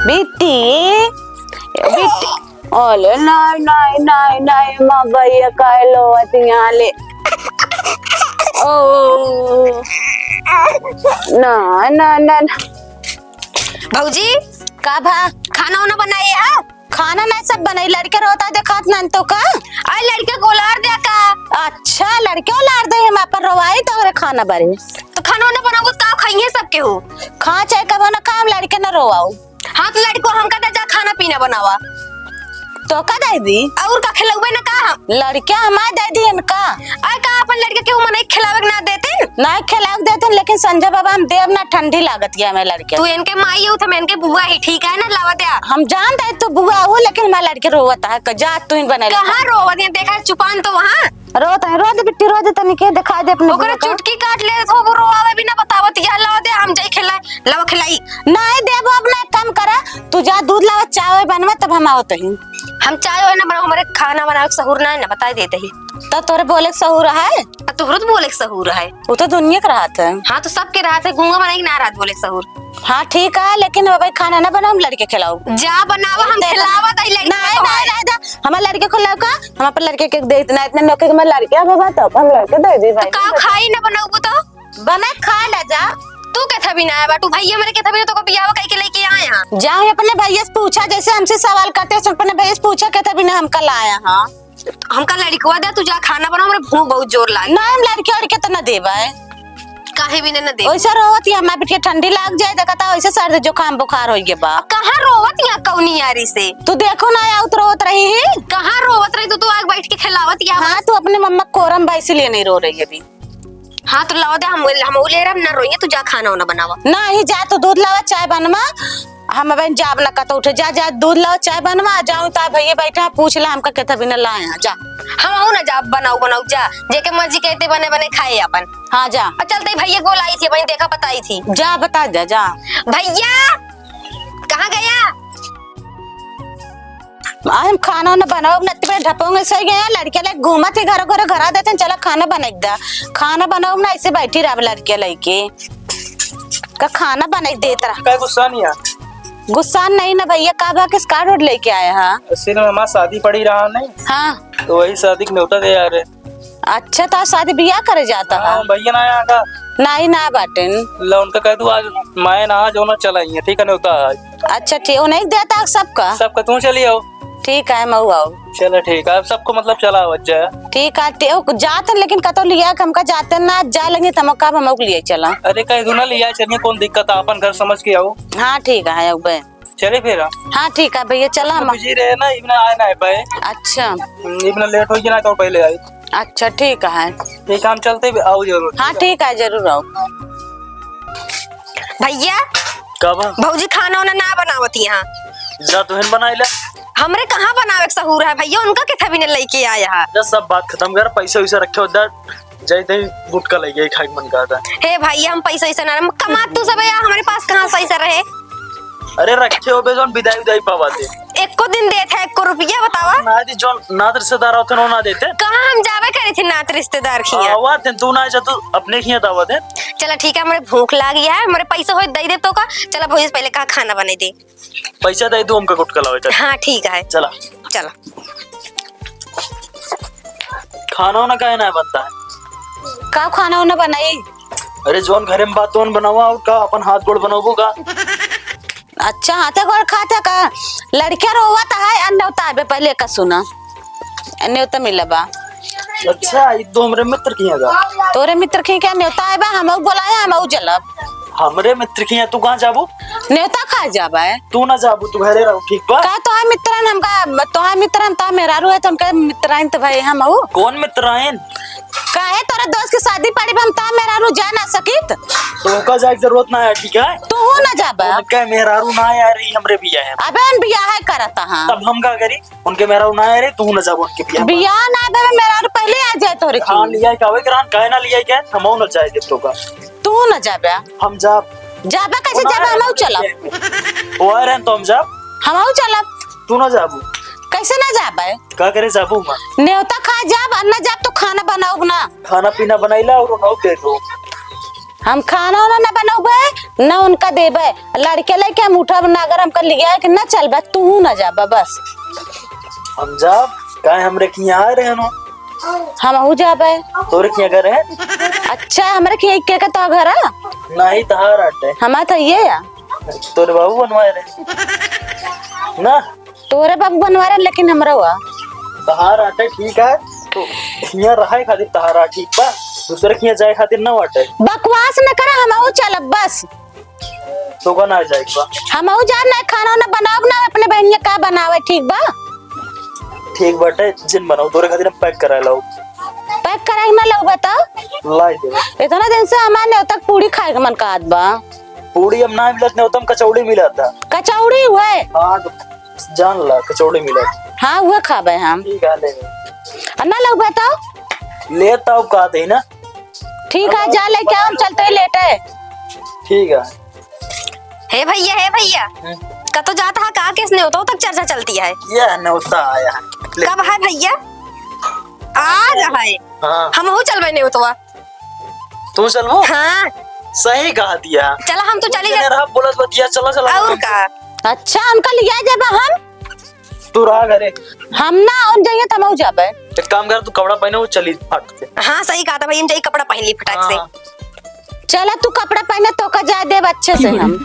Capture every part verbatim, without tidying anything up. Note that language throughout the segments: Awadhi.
बिट्टी, ए बिट्टी। ओले, नाहीं, नाहीं, नाहीं, नाहीं, माँ भैया काहे लोवत यहाँ ले। ओ, ना, ना, ना, ना। भौजी, का भा? खाना उना बनाई है? खाना ना सब बनाई, लड़के रोता देखात ना तो का? आई लड़के को लार दे का? अच्छा, लड़के लार दे, हम अपन रोवाई तो रे खाना बरे। तो खाना उना बनाओ, का खाइए सबके हो? खा चाहे कब ना खा, हम लड़के ना रोवाओ। हाँ, तो लड़को हमका दे जा, खाना पीना बनावा। तो का दे दी? और का खिलौबे न का हम? लड़के हमार दे दी इनका। आय का अपन लड़के के उमर नहीं खिलावे के ना देते? नहीं खिलावे के देते, लेकिन संजय बाबा हम देव ना, ठंडी लागत गया हमें लड़के। तू इनके माई हो, तो मैं इनके बुआ ही, ठीक है ना, लावा दे। हम जान दे तू बुआ हो, लेकिन हमारे लड़के रोवत है, क-, जा तू ही बने ले। कहाँ रोवत है? देखा चुपान तो वहाँ। रो तनी, रो दे बिट्टी, रो दे तनी के दिखा दे अपने ओकरे बुआ का। चुटकी काट ले, थो वो रोआवे बिना बतावत, या लावा दे, हम जाई खिलाई, लावा खिलाई। नहीं देबो, अब नहीं, काम करा, तू जा दूध लावा, चाय बनवा, तब हम आवत ही। हम चाय वाय ना बनाओ, हमारे खाना बनावे के सहूर ना है ना, बताई देते ही। तो तोरे बोले के सहूर है? आ, तोहरो तो बोले के सहूर है। वो तो दुनिया के रहत है। हाँ, तो सबके रहत है, गूंगा बनाई के ना रहत बोले के सहूर। हाँ, ठीक है, लेकिन अब भाई खाना ना बनाओ, हम लड़के खिलाओ। जा बनावा, हम दे दे। खिलावा ताई लड़के नहीं, को नहीं, है। नहीं, नहीं, हमारे लड़के खिलाओ का? हम अपन लड़के के दे इतना, इतने नौकरी के, हमारे लड़के अब बात, हम लड़के दे दी भाई। तो का खाई ना बनाऊ तो? बना खा ले जा। तू के थबी ना आया बाटू, भैया मेरे के थबी ना तो को बियाह कई के लेके आए हैं। जाओ अपने भैया से पूछा, जैसे हमसे सवाल करते हैं, अपने भैया से पूछा के थबी ना हमका लाया, हाँ। हमका लड़कवा दे, तू जा खाना बनाओ, हमरे भूख बहुत जोर लागी। ना, हम लड़के वड़के तो ना देबे। काहे भी ना, ना देबे। ओइसे रोवत ही, हमार बिटिया ठंडी लाग जाए, देखा था ओइसे सर्दी जुकाम बुखार होई गे बा। कहाँ रोवत ही कौनी यारी से? तू देखो ना, आउत रोवत रही ही। कहाँ रोवत रही तू? तू आग बैठ के खिलावत ही। हाँ, तू अपने मम्मा कोरम बा, इसीलिए नहीं रो रही अभी। हाँ, तो लावा दे, हम, हम उ ले रहे, हम ना रोइए, तू जा खाना वाना बनावा। ना, ही जा, तू दूध लावा, चाय बनवा, हम अबे जाब ना कतो उठे। जा, जा, दूध लाओ, चाय बनवा, जाऊँ ता भैया बैठा, पूछ ला हमका केथा बिना लाए हैं, जा। हम आऊ ना जाब, बनाऊ, बनाऊ, जा। जेके मर्जी कहते बने, बने खाए अपन। हाँ, जा। और चलते ही भैया को लाई थी, वहीं देखा, बताई थी। जा, बता दे, जा। भैया, कहाँ गया? आज हम खाना ना बनाओ, ना इतने ढपोंगे सही गया, लड़के लाइके घूमत ही घरों घरों, घरा देते हैं, चला खाना बनाई दा। खाना बनाओ ना, ऐसे बैठी रहा लड़के लाइके। का खाना बनाई देत रहा। का गुस्सा नहीं है? गुस्सा नहीं ना भैया, का बा, किस कार्ड उर्ड लेके आया है? असल में हमार शादी पड़ी रहा नहीं। हाँ। तो वही शादी के न्योता दे आ रहे। अच्छा, तो आज शादी बियाह करे जाता है? हाँ, भैया ना आया का? नहीं ना बाटेन। ला उनका कह दू आज मैं ना आज होना चला ही है, ठीक है, न्योता आज। अच्छा, ठीक, उन्हें देता है सबका? सबका, तू चली आओ। ठीक है, मऊ आओ। चलो ठीक है, अब सबको मतलब चला आवत जाए। ठीक है, ते, ओ, जात हैं, लेकिन कतो लिया के हमका जाते ना, जा लेंगे तमका, हम लोग लिए चला। अरे, कह दू ना लिया चलिए, कौन दिक्कत है, अपन घर समझ के आओ। हाँ, ठीक है, अब बे। चले फिर। हाँ, ठीक है भैया, चला हम। बिजी रहे ना, इतना आए ना पाए। अच्छा। हम्म, इतना लेट हो गया ना, तो पहले आए। अच्छा, ठीक है। ठीक है, हम चलते भी, आओ जरूर। हाँ, ठीक है, जरूर आओ। भैया, का बा? भौजी खाना वाना ना बनावत यहाँ। जा तुहन बनाई ला। हमरे कहाँ बनावे के सहूर है भैया, उनका के थबी ने लेके आया है। जा सब बात खत्म कर, पैसा वैसा रखे हो, जा, जाई दे गुटखा ले गई, खाए के मन करता। हे भैया, हम पैसा वैसा ना, हम कमात तू सब है यार, हमारे पास कहाँ पैसा रहे? अरे रखे हो बे, जौन बिदाई उदाई पावा दे। एको दिन देत है, एको रुपया बतावा। ना दी, जौन नात रिश्तेदार होते ना, ना देते। कहाँ हम जावे करे थे नात रिश्तेदार खिया? आवा थे, तू ना जा, तू अपने खिया दावा दे। चला ठीक है, हमरे भूख लागी है, हमरे पैसा होए दे दे तो का। चला भौजी से पहले कहा खाना बनाई दे। पैसा दे दो हमका गुटखा लावे का। हाँ ठीक है। चला। चला। खाना वाना काहे ना बनता है? का खाना वाना बनाई? अरे जौन घरे में बात तौन बनावा और का अपन हाथ गोड़ बनाबो का? अच्छा, हाथे गोड़ खाते का? लड़के रोवत है, अन्य उतारबे पहले का सुना। न्योता मिला बा। अच्छा, ई तो हमरे मित्र की है का? तोरे मित्र की क्या न्योता है बा? हमऊ बोलाया, हमऊ जलब। हमरे मित्र की है, तू कहाँ जाबू? न्योता खा जाबा है। तू ना जाबू, तू घरे रहो, ठीक बा? का तोहार मित्रन हमका, तोहार मित्रन ता मेहरारू है, तो हमके मित्राइन तो भाई हमऊ। कौन मित्राइन? काहे तोरे दोस्त की शादी पड़ी बा, हम ता मेहरारू जा ना सकित? तो ओका जाए के जरूरत ना है, ठीक है? तू ना जाबा। उनके मेहरारू ना आ रही, हमरे बिया है। अबे हम बियाह है करता हाँ। तब हम का करी? उनके मेहरारू ना आए रे, तू ना जाबो उनके बियाह में। बियाह ना बे, मेहरारू पहले आ जाए तोरे हाँ, की। लिया के आवे के रहन, काहे ना लिया के, हमहू ना जाए देब तोका। तू ना जाबे। हम जाब। जाबे कैसे ना जाबे, आए हमहू रे। चलब। वो आए रहन तो हम जाब। हमहू चलब। तू ना जाबू। कैसे ना जाबे? का करे जाबू माँ? न्योता खा जाब, और ना जाब तो खाना बनाउब ना। खाना पीना बनाइला और उन्हाऊ दे दो। हम खाना उना न बनौबे, न उनका देबे। लड़के लइके हम उठब ना, अगर हमका लियाए के न चलबे, तू न जाबे बस। हम जाब, काहे हमरे किहाँ आए रहे ना? हमहू जाबे। तोरे किहाँ घर है? अच्छा, हमरे किहाँ के के तो घर है? नहीं, तहार आटे। हमार तो ये है। तोरे बाबू बनवाए रहे ना? तोरे बाबू बनवा रहे, लेकिन हमरा हुआ। तहार आटे ठीक है, तो हियाँ रहे खातिर तहार आ ठीक बा, दूसरे के हियाँ जाए खातिर ना बाटे। बकवास न करा, हमहू चलब बस। तो का ना जाए बा? हमहू जाब ना, खाना उना बनाब ना, अपने बहनिया का बनावे, ठीक बा? ठीक बाटे, जिन बनाओ, तोरे खातिर हम पैक करा लाओ। पैक कराई ना लाओ, बताओ। लाई दे। इतना दिन से हमारे नेवता के पूड़ी खाए के मन कहत बा। पूड़ी अब ना मिलत, नेवता में कचौड़ी मिलत है। कचौड़ी हुए? हाँ, तो जान ला, कचौड़ी मिलत। हाँ, उहे खाबे हम। ठीक है, ले ले। आ ना लउबे तो? ले तो अब कहा दे ना। ठीक है, जा लेके आओ, हम चलते ही लेटे। ठीक है। हे भैया, हे भैया, हम्म। कतो जात हा का? किस नेवता तक चर्चा चलती है? ये नेवता आया है। ले। कब है भैया? आज है। हाँ। हमहू चलबे नेवतवा। तू चलबो? हाँ। सही कहा दिया। चला, हम तो चली जा। रहा, बोलत बतिया, चला, चला, और चला। का? अच्छा, उनका लिया जाबा हम? तू रहा घरे। हम ना, उन जाइए, तमहू जाबे। एक काम कर, तू कपड़ा पहने, वो चली फट से। हाँ, सही कहा था भाई, हम जाई कपड़ा पहन ली फटाक से। हाँ। चला, तू कपड़ा पहने, तो का जाए देब अच्छे से हम।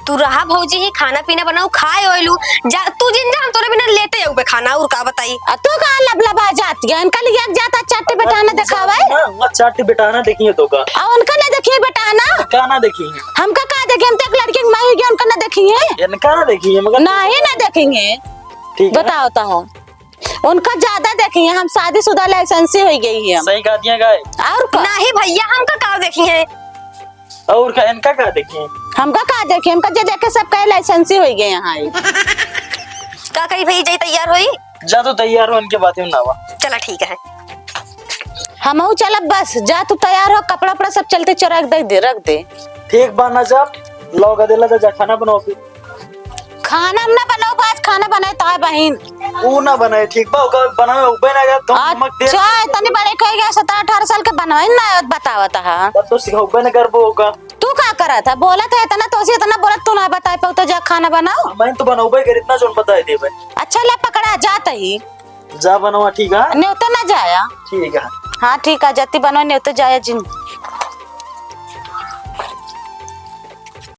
तू रहा भौजी ही, खाना पीना बनाऊ, खाए ओए लू। जा, तू जिन जा, हम तोरे बिना लेते अउबे खाना, और का बताई? आ तू का लबलबा जात गया? इनका लिए जाता चाटी बेटाना देखावे। ना, वहाँ चाटी बेटाना देखिए तो का। आ उनका ना देखिए बेटाना। का ना देखिए? हमका का देखिए? हम तो एक लड़की के माई गया, उनका ना देखिए। इनका ना देखिए, मगर नहीं ना देखेंगे। ठीक है। बताओ तो। उनका ज्यादा देखिए, हम शादीशुदा लाइसेंसी हो गई है हम। सही कहा दिया गाय। और का? नहीं भैया, हमका का देखी है? और का, इनका का देखी? हमका का देखी? हमका जे देखे सब कहे लाइसेंसी हो गए यहाँ। का कही भैया, जई तैयार होई? जा तो तैयार हो, इनके बातें में ना आवा। चला ठीक है। हमहू चलब बस, जा तू तैयार हो, कपड़ा उपड़ा सब चलते चोरा के दे दे, रख दे। ठीक बा ना, जा लौका देला जा, जा खाना बनाओ फिर। खाना हम ना बनाओ, आज खाना बनाए तो है बहिन। ऊ ना बनाए, ठीक बा, ओकर बनावे उबे ना गया, तो नमक तेल अच्छा, इतनी बड़े कह गया, सत्रह अठारह साल के बनवाई ना बतावत हा। तब तो सिखौबे ना करबो ओका। तू का करत है? बोलत है इतना, तो उसे इतना बोलत, तू ना बताए पाऊ, तो जा खाना बनाओ। मैं तो बनौबे कर, इतना जोन बताए देबे। अच्छा, ले पकड़ा, जात ही। जा बनवा, ठीक है? नेवते ना जाया। ठीक है। हाँ, ठीक है, जति बनवा, नेवते जाया जिन।